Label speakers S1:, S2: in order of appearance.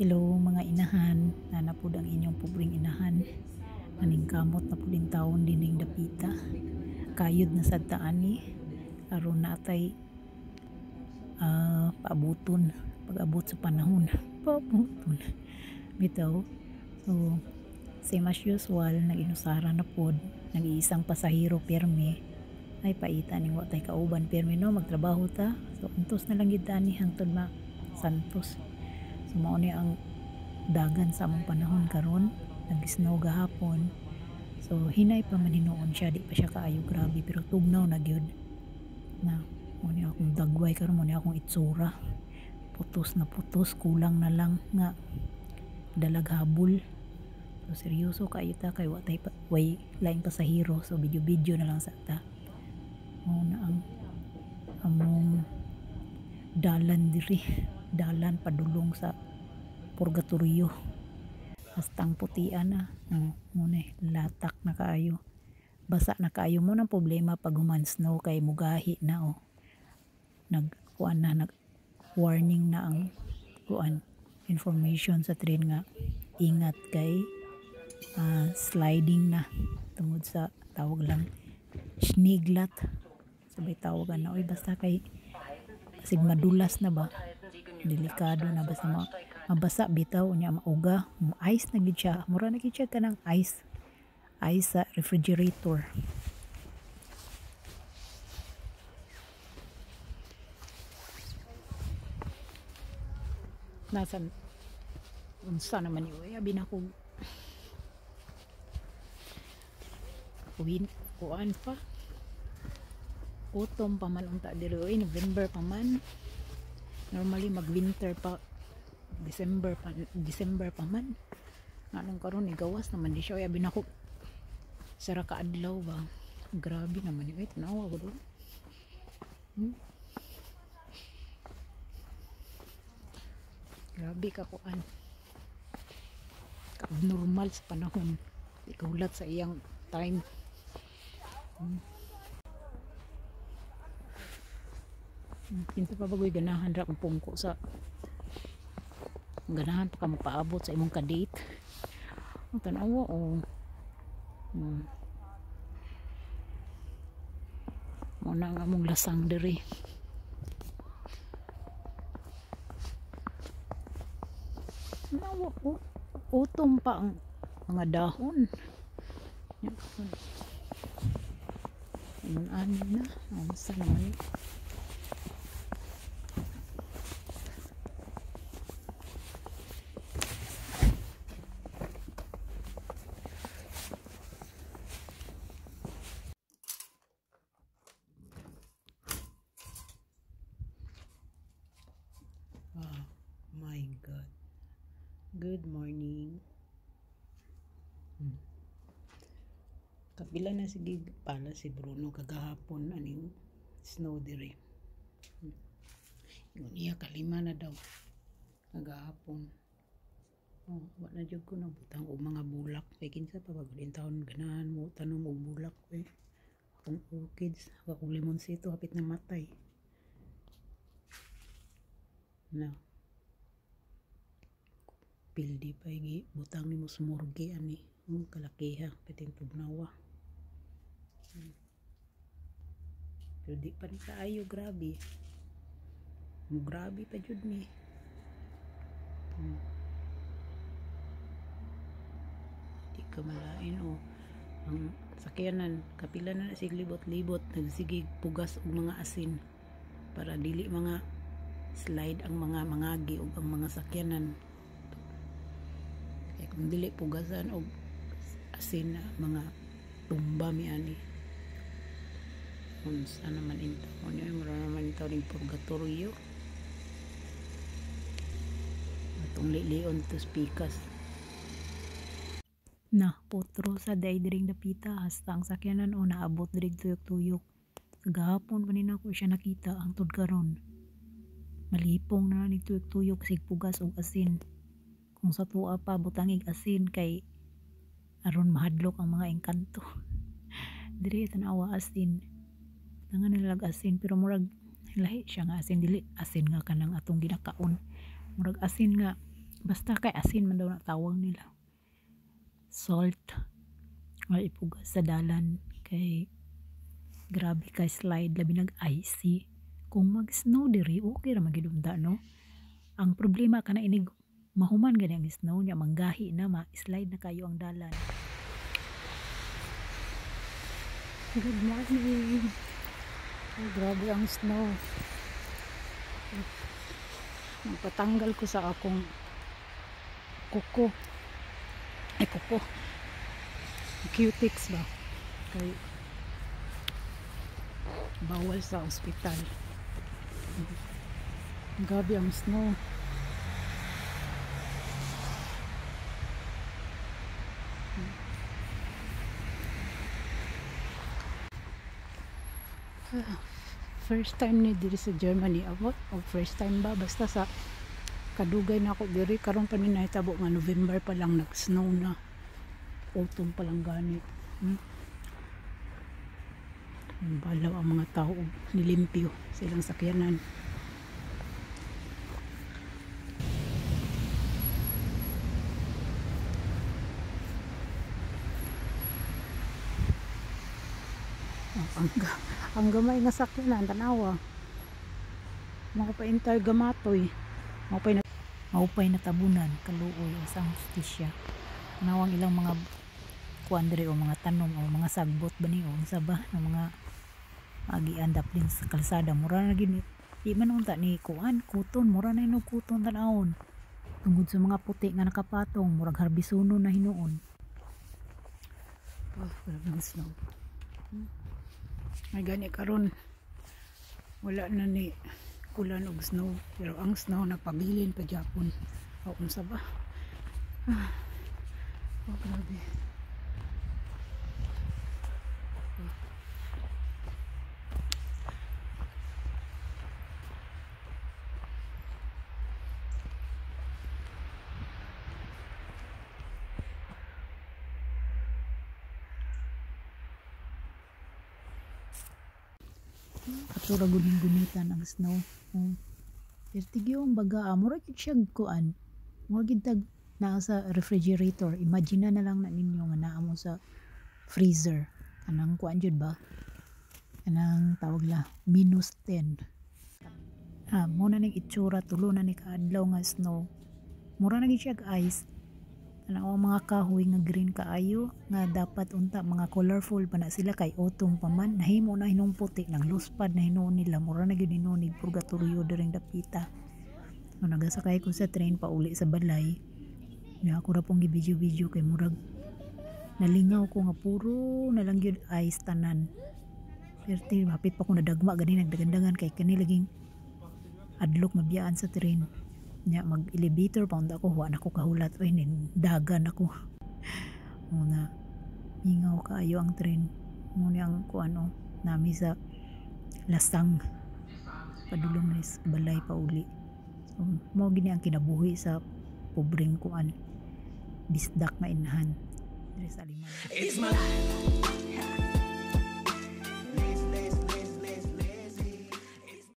S1: Hello mga inahan, nana pud ang inyong pobreng inahan. Naningkamot na pud taon dining dapita. Kayod na sad ta ani aron natay paabuton pag-abot sa panahon. Paabuton. Bitaw. So same as usual, nag-inusara na pod, nag-iisang pasahero pirmi. Ay paita ning wa tay kauban pirmi no, magtrabaho ta. So antos na lang gid ani hangtod ma Santos. So mao ni ang dagan sa among panahon karon, nag-snow gahapon. So hinay pa man hinuon siya, di pa siya kaayo grabe pero tugnaw na gyud. Na mao ni akong dagway karon, mao ni akong itsura. Putos na putos, kulang na lang nga dalag habol. So seryoso kaayo ta kay wa tay way laing pasahero, so video-video na lang sa ta. Mao na ang among dalan diri, dalan padulong sa purgatorio. Hastang putian na, no, muna latak na kaayo. Basa na kaayo mo ng problema pag human snow kay mugahi na oh. Nagkuan na, nag warning na ang kuan information sa train nga ingat kay sliding na tungod sa tawag lang Schneeglatt sabay tawagan na oy, basta kay basig madulas na ba, delikado na basta mabasa bitaw unya mauga, ice na gid siya, mura na gid siya kanang ice ice sa refrigerator. Nasa unsa naman ni oy, abi na ko win kuan pa, autumn pa man unta diri oy, November pa man. Normally mag-winter pa December pa, December pa man. Nganong karon ni gawas naman di siya oy, abi nako sara ka adlaw ba. Grabe naman ni oy, tanawa ko do. Grabe ka kuan. Ka-abnormal sa panahon. Di kahulat sa iyang time. Kinsa pa bagoy ganahan ra kung pungko sa ganahan pa ka magpaabot sa imong ka-date. Ang tanawa oh. Mo na ang among lasang diri. Tanawa oh. Autumn pa ang mga dahon. Ingon ani na, unsa naman ni? Oh my God. Good morning. Kapila na sige pala si Bruno kagahapon aning snow diri. Ingon niya kalima na daw kagahapon. Oh, wa na jud ko nabutang og mga bulak kay kinsa pa bagod taon ganahan mo tanom og bulak eh. Akong orchids, akong limonsito hapit na matay. Na. Pildi pa igi butang nimo sa morgue ani. Kalakiha piting tugnawa. Pero di pa ni kaayo grabe. Grabe pa jud ni. Di ka malain oh. Ang sakyanan kapila na sig libot-libot nagsigig pugas og mga asin para dili mga slide ang mga mangagi og ang mga sakyanan. Kay kung dili pugasan og asin na mga tumba mi ani. Unsa naman intaon yun, mura naman intaon yung purgatorio. Atong lilion to spikas. Na, potro sa day diring dapita hasta ang sakyanan o naabot dirig tuyok-tuyok. Kagahapon pa ni nako siya nakita ang tud karon. Malipong na ni tuyok-tuyok sig pugas og asin. Kung sa tuwa pa butangig asin kay aron mahadlok ang mga engkanto. Diri tan-awa asin. Tangan nila asin pero murag lahi siya nga asin, dili asin nga kanang atong ginakaon. Murag asin nga Basta kay asin man daw na tawag nila. Salt. Ay ipugas sa dalan kay grabe kay slide, labi nag icy. Kung mag-snow diri okay ra man gyud unta, no? Ang problema kana inig mahuman gani ang snow nya, manggahi na, ma-slide na kayo ang dalan. Good morning. Ay, grabe ang snow. Nagpatanggal ko sa akong kuko. Ay, kuko. Cutix ba? Kay bawal sa ospital. Grabe ang snow. First time ni diri sa Germany, abot o first time ba, basta sa kadugay na ako diri karon pa ni nahitabo nga November pa lang nag-snow na, autumn pa lang gani. Balaw ang mga tao, nilimpyo silang sakyanan. Ang gamay nga sakyanan, tanawa. Maupay entire gamatoy. Maupay na tabunan, kaluoy sa hustisya. Tanawang ilang mga kuan diri o mga tanom o mga sagbot ba ni o unsa ba ng mga agian daplin sa kalsada. Mura na gyud ni, di man unta ni kuan kuton, mura na inog kuton tan-awon. Tungod sa mga puti nga nakapatong, murag harbisuno na hinuon. Oh, grabe ang snow. May gani karon wala na ni ulan og snow, pero ang snow nagpabilin pa gyapon. O unsa ba? Oh, grabe. Katura gunin-gunitan ang snow. Oh. Pertigyo ang baga, mura gyud siya kuan. Mura gyud tag naa sa refrigerator. Imagine na lang na ninyo nga naa mo sa freezer. Kanang kuan jud ba? Kanang tawag la -10. Mo na ning itsura, tulo na ni kaadlaw nga snow. Mura na gyud siya ice. Tanaw ang mga kahoy nga green kaayo nga dapat unta mga colorful pa na sila kay autumn pa man. Nahimo na hinong puti nang luspad na hinuon nila, mura na gyud hinuon ni purgatorio diring dapita. So, nagasakay ko sa train pa uli sa balay. Nya ako ra pong gi-video-video kay murag nalingaw ko nga puro na lang gyud ice tanan. Perti hapit pa ko nadagma gani, nagdagandagan kay kani laging adlok mabiyaan sa train. Nya mag-elevator pa unta ako, wa na ko kahulat, oy nindagan ako. Muna mingaw kaayo ang train. Muna ang kuan o nami sa Lasang padulong ni balay pa uli. So mao gini ang kinabuhi sa pobreng kuan bisdak nga inahan diri sa Alemania.
S2: It's my life.